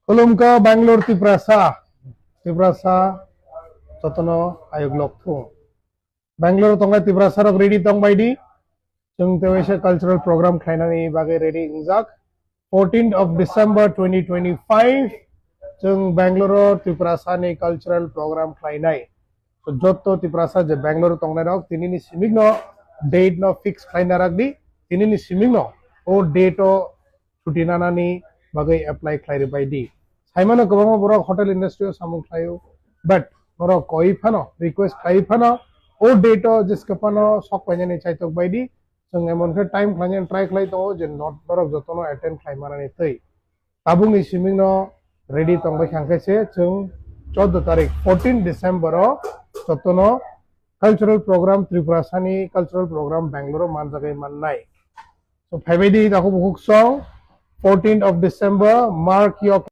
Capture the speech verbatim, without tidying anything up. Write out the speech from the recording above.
Khulumkha Bangalore Tiprasa, Tiprasa jotono ayuk lokthung. Bangalore tongnai Tiprasa rok ready tong bai di. Chwng tewaisa cultural program khlainani bagwi ready wngjak. Fourteenth of December twenty twenty-five chwng Bangalore Tiprasa ni cultural program khlainai. So jotto Tiprasa je Bangalore tongnai rok tinini simikno date no fix khlaina rak di. Tinini simikno o date o chuti nanani bagwi apply khlai rwbai di. Saimano kwbangma borok hotel industry o samung khlaio, but borok koi phano, request khlai phano, o date o jeska phano sok painani chaitok bai di. Chwng emon khe time khlainani try khlai tongo je not borok jotono attend khlai manani twi. Tabukni simikno ready tongbai khang khe se chwng chordo tarik, fourteen December o jotono cultural program, Tripura sani cultural program Bangalore o manjagwi mannai. So phaibai di takhuk bukhuk song, fourteenth of December, mark your